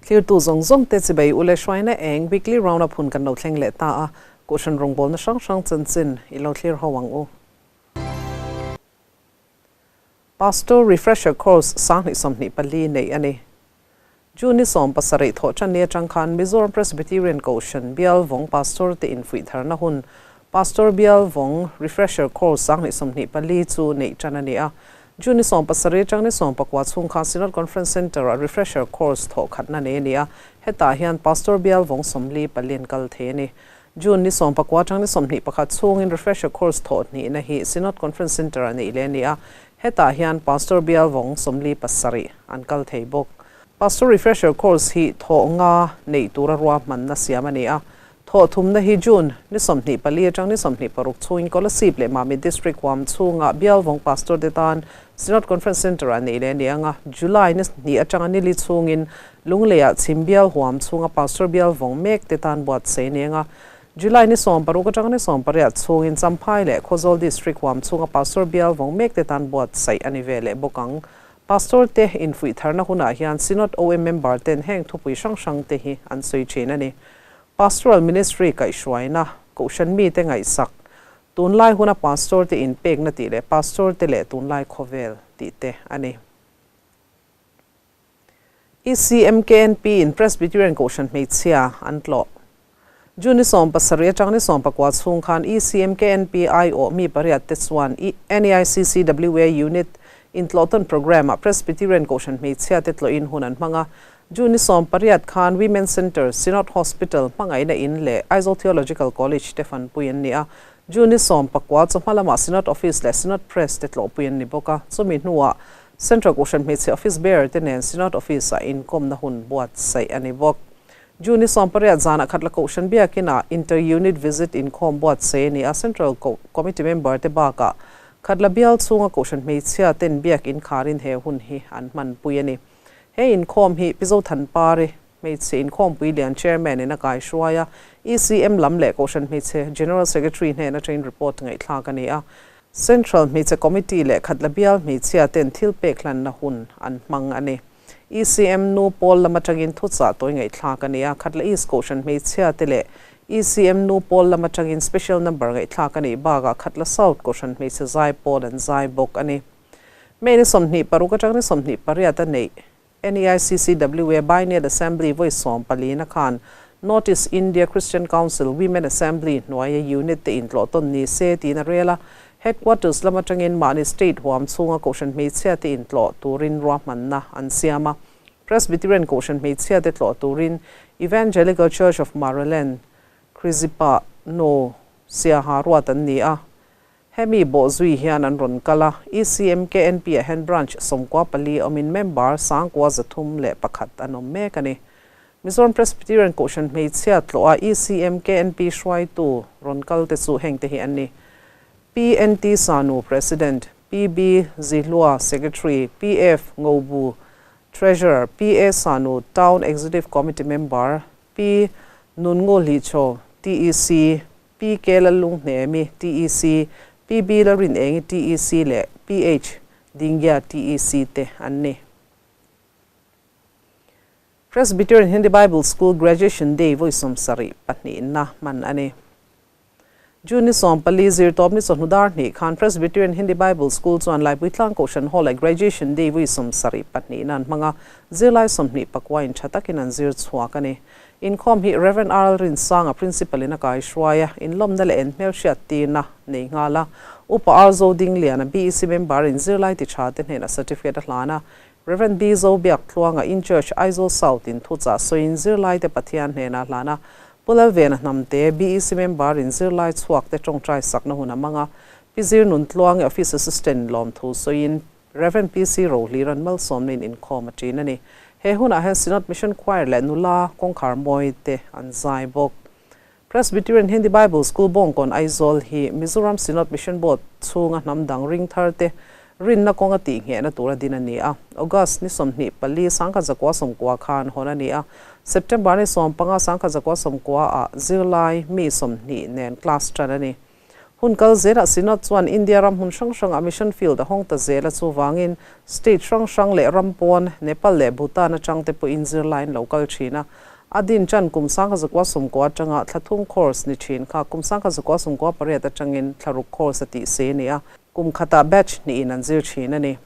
Thlirtu zawng zawng te chibai u le hruaina eng weekly round up hun kan lo thleng leh ta a, Kohhran rawngbawlna hrang hrang chanchin i lo thlir ho ang u. Pastor Refresher Course 2024 neih a ni. June ni 17 thawh tan ni atang khan Mizoram Presbyterian Kohhran Bial Vawng Pastor te infuih tharna hun Pastor Bial Vawng Refresher Course 2024 chu neih tan a ni a. June ni 17 atang ni 19 chhung khan Synod Conference Centre-ah Refresher Course thawh khatna nei a ni a, hetah hian Pastor Bial Vawng 44 an kal thei a ni. June ni 19 atang ni 21 chhungin Refresher Course thawh hnihna hi Synod Conference Centre-ah neih leh a ni a, hetah hian Pastor Bial Vawng 47 an kal thei bawk. Pastor Refresher Course hi thawh nga neih tura ruahmanna siam a ni a, thawh thumna hi June ni 24 atang ni 26 chhungin Kolasib leh Mamit District huam chhunga Bial Vawng Pastor te tan Synod Conference Centre-ah neih leh a ni ang a, July ni 2 atanga ni li chhungin Lungleiah Chhim Bial huam chhunga Pastor Bial Vawng mek te tan buatsaih a ni ang a, July ni 16 atanga ni 18 chhungin Champhai leh Khawzawl District huam chhunga Pastor Bial Vawng mek te tan buatsaih a ni ve leh bawk ang. Pastor te infuih tharna hunah hian Synod OM member ten heng thupui hrang hrang te hi an sawi thin a ni. Pastoral Ministry kaihhruaina, Kohhran mite ngaihsak, tunlai huna Pastor te inpekna tih leh Pastor te leh tunlai khawvel tih te a ni. ECMKNP in Presbyterian Kohhran hmeichhia an tlawh. June ni 17 atang ni 19 chhung khan ECMKNP aiawh mi pariat te chuan NEICCWA Unit intlawhtawn Programme-ah Presbyterian Kohhran hmeichhia te tlawhin hun an hmang a. June ni 18 khan Women's Centre, Synod Hospital, hmangaihna in leh Aizawl Theological College te fanpui an ni a. June ni 19 chawhma lamah Synod Office leh Synod Press te tlawhpui an ni bawk a. Chumi hnuah Central Kohhran hmeichhe Office Bearer te nen Synod Office-ah inkawmna hun buatsaih a ni bawk. June ni 18 zanah Khatla Kohhran biakinah Inter-Unit Visit inkhawm buatsaih a ni a, Central Committee member te bakah Khatla bial chhunga Kohhran hmeichhia ten biak inkharin he hun hi an hmanpui a ni. He inkhawm hi Pi Zothanpari hmeichhe inkhawmpui lian Chairman in a kaihruai a, ECM lam leh Kohhran hmeichhe General Secretary hnen atangin report ngaihthlak a ni a. Central hmeichhe Committee leh Khatla bial hmeichhia ten thil pek hlanna hun an hmang a ni. ECM nu pawl lam atangin thuchah tawi ngaihthlak a ni a, Khatla East Kohhran hmeichhia te leh ECM nu pawl lam atangin special number ngaihthlak a nih bakah Khatla South Kohhran hmeichhe zai pawl an zai bawk a ni. May ni 26 atang ni 28 a neih NEICCWA Biennial Assembly vawi 14 na khan North East India Christian Council Women Assembly hnuaia unit te intlawhtawn ni se tiin a rel a, Headquarters lam atangin mahni state huam chhunga Kohhran hmeichhia te intlawh turin ruahmanna an siam a. Presbyterian Kohhran hmeichhia te tlawh turin Evangelical Church of Maraland, Krizipa No. Siaha ruat an ni a. Hemi bawhzui hian an rawn kal a, ECMKNP ah hian branch 94 awmin member 931 an awm mek a ni. Mizoram Presbyterian Kohhran hmeichhia tlawh a ECMKNP hruaitu rawn kal te chu heng te hi an ni. PNT Sanu President, PB Zihlua Secretary, PF Ngobu Treasurer, PA Sanu Town Executive Committee Member, P Nunngu Hlichaw TEC, PK Lallung Hnemi TEC, PB Lalrin Engi TEC leh PH Dingya TEC te an ni. Presbyterian Hindi Bible School Graduation Day vawi 72 na hman a ni. June ni 14 zirtawp ni chawhnu dar hnih khan Presbyterian Hindi Bible School chuan Laipuitlang Kohhran Hall-ah Graduation Day vawi 72 na an hmang a, zirlai 29 in tha takin an zir chhuak a ni. Inkhawm hi Rev. R. Rinsanga Principal in a kaihruai a, inlawmna leh en hmelhriat tirna nei nghal a. Upa R. Zodingliana BEC member in zirlai ti tha te hnenah certificate a hlan a, Rev. B. Zobiak Tluanga in Church Aizawl South in thuchah sawiin zirlai te Pathian hnenah hlan a, Pu Lalvena Hnamte BEC member in zirlai chhuak te tawngtai sakna hun a hmang a, Pi Zir Nun Tluangi Office Assistant lawm thu sawiin Rev. PC Rohlir an malsawmna in inkhawm a ṭin a ni. He hunah hian Synod Mission Choir leh nula kawngkhar mawi te an zai bawk. Presbyterian Hindi Bible School Bawngkawn Aizawl hi Mizoram Synod Mission Board chhunga hnam dang ring thar te rinna kawnga tihnghehna tura din a ni a. August ni 24 1990 khan hawn a ni a. September ni 15 1990 ah zirlai mi 20 nen class ṭan a ni. Hun kal zelah Synod chuan India ram hmun hrang hrangah mission field a hawng ta zel a, chuvangin state hrang hrang leh ram pawn, Nepal leh Bhutan atang te pawhin zirlai an lo kal thin a. A din tan kum 1990 atanga thla thum course ni thin kha kum 1998 atangin thla ruk course a tih se a ni a, kum khatah batch hnihin an zir thin a ni.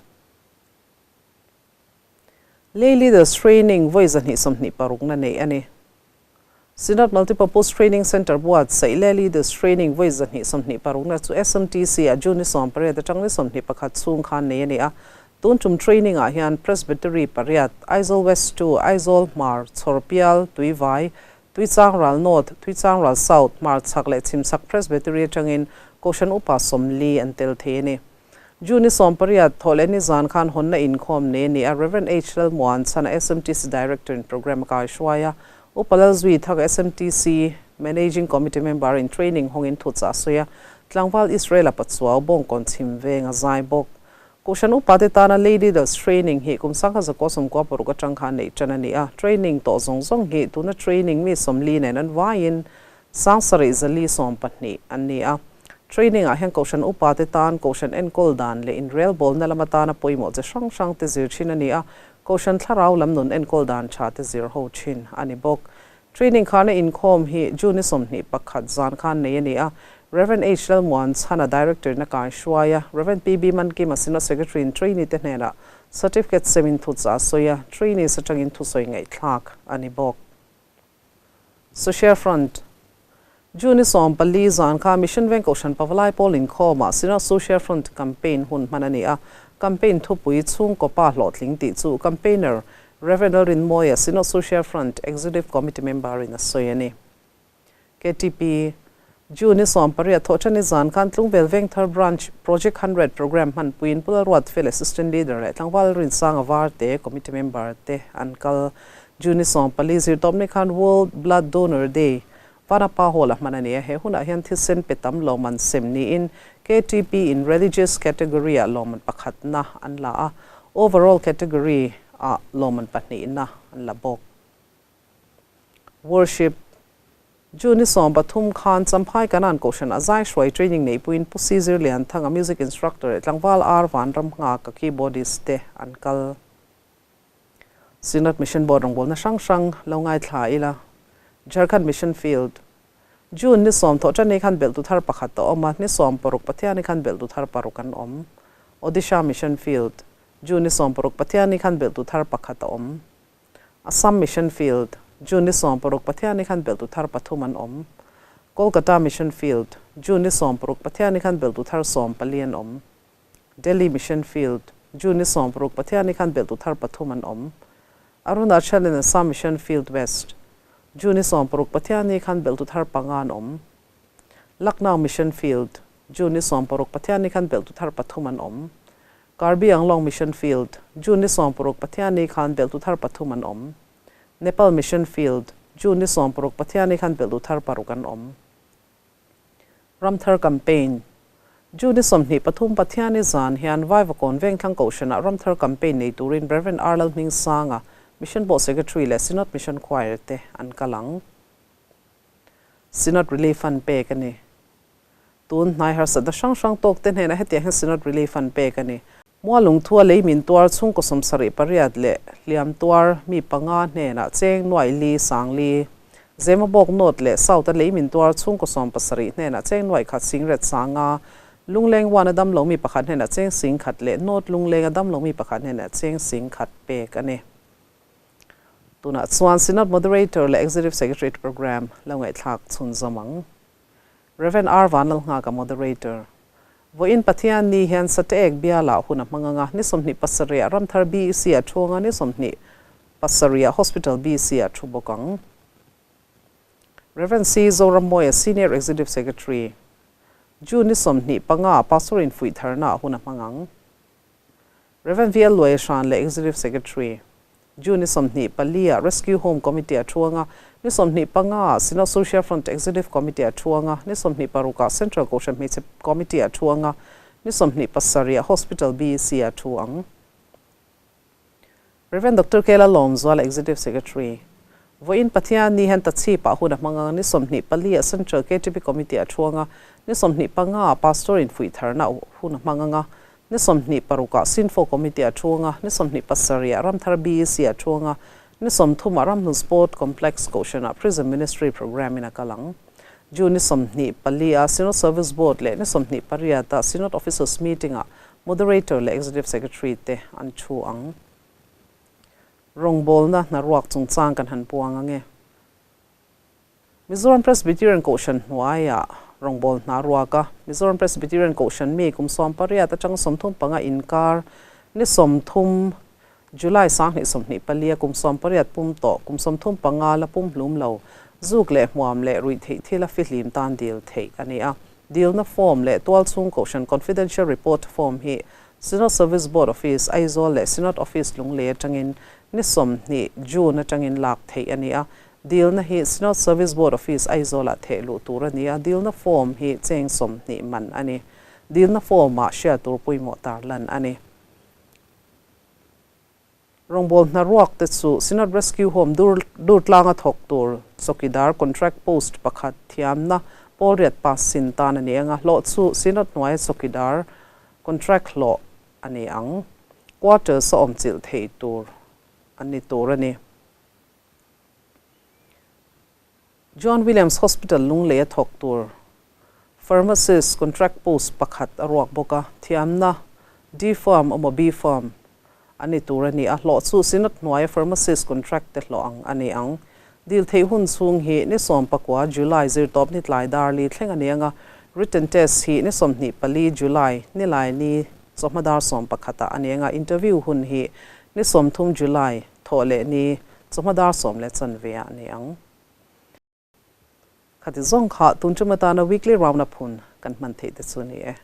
Lay Leaders Training vawi 226 na neih a ni. Synod Multipurpose Training Centre buatsaih Lay Leaders Training vawi 226 na chu SMTC ah June ni 18 atang ni 21 chhung khan nei a ni a. Tun tum training ah hian Presbytery pariat, Aizawl West 2, Aizawl Hmar, Chhawrpial, Tuivai, Tuichangral North, Tuichangral South, Hmarchhak leh Chhimchhak Presbytery atangin Kohhran Upa 40 an tel thei a ni. June ni 18 thawh leh nizan khan hawnna inkhawm nei a ni a, Rev. H. Lalmuan chhana SMTC Director in programme a kai hruai a, Upa Lalzui thak SMTC Managing Committee member in training hawngin thu chah a sawi a, tlangval Israel a pachuau bawngkawn chhim veng a zai bawk. Kohhran upa te tana Lay Leaders Training hi kum 1996 atang khan neih tan a ni a, training tawh zawng zawng hi tuna training mi 40 nen an vaiin 7412 an ni a. Training ah hian Kohhran upa te tan Kohhran enkawl dan leh inrelbawlna lam atana pawimawh chi hrang hrang te zir thin a ni a, Kohhran thlarau lam nun enkawl dan tha te zir ho thin a ni bawk. Training khana inkhawm hi June ni 21 zan khan nei a ni a, Rev. H. Lalmuan chhana Director in a kai hruai a, Rev. PB Mankima Synod Secretary in trainee te hnenah certificate sem in thu chah a sawi a, trainees atangin thusawi ngaihthlak a ni bawk. Social Front, June ni 14 zan kha Mission Veng Kohhran Pavalai Pawl inkhawmah Synod Social Front campaign hun hman a ni a, campaign thupui chhungkaw pa hlawhtling tih chu campaigner Rev. Lalrinmawia Synod Social Front Executive Committee member in a sawi a ni. KTP, June ni 18 thawhṭan ni zan khan Tlungvel Vengthar Branch Project 100 Programme hmanpuiin Pu Lalruatfel Assistant Leader leh Tlangval Rinsanga Varte Committee member te an kal. June ni 14 zirtawpni khan World Blood Donor Day Vanapa Hall a hman a ni a, he hunah hian thisen pe tam lawmman sem niin KTP in Religious category ah lawmman pakhatna an la a, Overall category ah lawmman pahnihna an la bawk. Worship, June ni 13 khan Champhai Kanan Kohhran a zai hruai training nei puiin Pu Si Zirlianthanga music instructor leh tlangval Ar Vanram nghak a keyboardist te an kal. Synod Mission Board rawngbawlna hrang hrang lo ngaithla ila. Jharkhand Mission Field, June ni 10 thawhṭan ni khan belhtu thar pakhat a awm a, ni 16 Pathian khan belhtu thar paruk an awm. Odisha Mission Field, June ni 16 Pathian khan belhtu thar pakhat a awm. Assam Mission Field, June ni 16 Pathian khan belhtu thar pathum an awm. Kolkata Mission Field, June ni 16 Pathian khan belhtu thar 14 an awm. Delhi Mission Field, June ni 16 Pathian khan belhtu thar pathum an awm. Arunachal and Assam Mission Field West, June ni 16 Pathian khan belhtu thar panga an awm. Lucknow Mission Field, June ni 16 Pathian khan belhtu thar pathum an awm. Karbi Anglong Mission Field, June ni 16 Pathian khan belhtu thar pathum an awm. Nepal Mission Field, June ni 16 Pathian khan belhtu thar paruk an awm. Ramthar Campaign, June ni 23 Pathian zan hian Vaivakawn Vengthlang Kohhranah Ramthar Campaign nei turin Rev. R. Lalhmingsanga Mission Board Secretary leh Synod Mission Choir te an kal ang. Synod Relief Fund pek a ni. Tun hnai harsatna hrang hrang tawk te hnenah hetiang hian Synod Relief Fund pek a ni. Mualung thua lei min tuar chhungkaw 78 leh hliam tuar mi panga hnenah cheng nuai li sang li. Zemabawk North leh South a lei min tuar chhungkaw 70 hnenah cheng nuai khat 10,000 sanga. Lungleng 1 a dam lo mi pakhat hnenah cheng 10,000 leh North Lungleng a dam lo mi pakhat hnenah cheng 10,000 pek a ni. Tunah chuan Synod Moderator leh Executive Secretary Program lo ngaihthlak chhun zawm ang. Rev. R. Vanlalnghaka Moderator. Vawiin Pathian ni hian Sateek bialah hun a hmang anga ni 27 Ramthar BEC a thu anga ni 27 Hospital BEC a thu bawk ang. Rev. C. Zoramawia Senior Executive Secretary. June ni 25 Pastor in fuih tharna hun a hmang ang. Rev. V. L. Luai Hran leh Executive Secretary. June ni 24 Rescue Home Committee a thu anga ni 25 Synod Social Front Executive Committee a thu anga ni 26 Central Kohhran Hmeichhe Committee a thu anga ni 27 Hospital BEC a thu ang. Rev. Dr. K. Lalawmzuala Executive Secretary. Vawiin Pathian ni hian Tachhipah hun a hmang anga ni 24 Central KTP Committee a thu anga Ni 25 ah Pastor in fuih tharna hun a hmang anga, ni 26 ah Synfo Committee a thu anga, ni 27 ah Ramthar BEC a thu anga, ni 30 ah Ramhlun Sport Complex Kohhran ah Prison Ministry Programme in a kal ang. June ni 24 ah Synod Service Board leh ni 28 ah Synod Officers Meeting ah Moderator leh Executive Secretary te an thu ang. Rawngbawlna hnaruak chungchang kan han puang ange. Mizoram Presbyterian Kohhran hnuaiah rawngbâwl hna ruak a, Mizoram Presbyterian Kohhran mi kum 18 atanga 35 inkar ni 30 July 2024 a kum 18 pum tawh kum 35 la pum hlum lo zuk leh hmuam leh ruih theih thil a fihlim tan dil theih a ni a. Dilna form leh tualchhung Kohhran Confidential Report form hi Synod Service Board Office, Aizawl leh Synod Office Lunglei atangin ni 20 June atangin lak theih a ni a. Dilna hi Synod Service Board Office Aizawlah theh luh tur a ni a, dilna form hi cheng 20 man a ni. Dilna form-ah hriat tur pawimawh tarlan a ni. Rawngbâwl hna ruak te chu Synod Rescue Home dur Durtlanga thawk tur chawkidar contract post pakhat thiamna pawlriat pass sin tan a ni ang a, hlawh chu Synod hnuaia chawkidar contract hlawh a ni ang. Quarters a awmchilh thei tur a ni tur a ni. John Williams Hospital Lunglei a thawk tur Pharmacist contract post pakhat a ruak bawk a, thiamna D-Pharm emaw B-Pharm a ni tur a ni a, hlawh chu Synod hnuaia Pharmacist contract te hlawh ang a ni ang. Dil theih hun chhung hi ni 19 July zirtawp ni tlai dar li thleng a ni ang a, written test hi ni 24 July ni lai ni chawhma dar 11 ah a ni ang a, interview hun hi ni 30 July thawh leh ni Chawhma dar sawm leh chanve ah a ni ang. Khati zawng kha tun tum atana weekly round up hun kan hman theih te chu a ni e.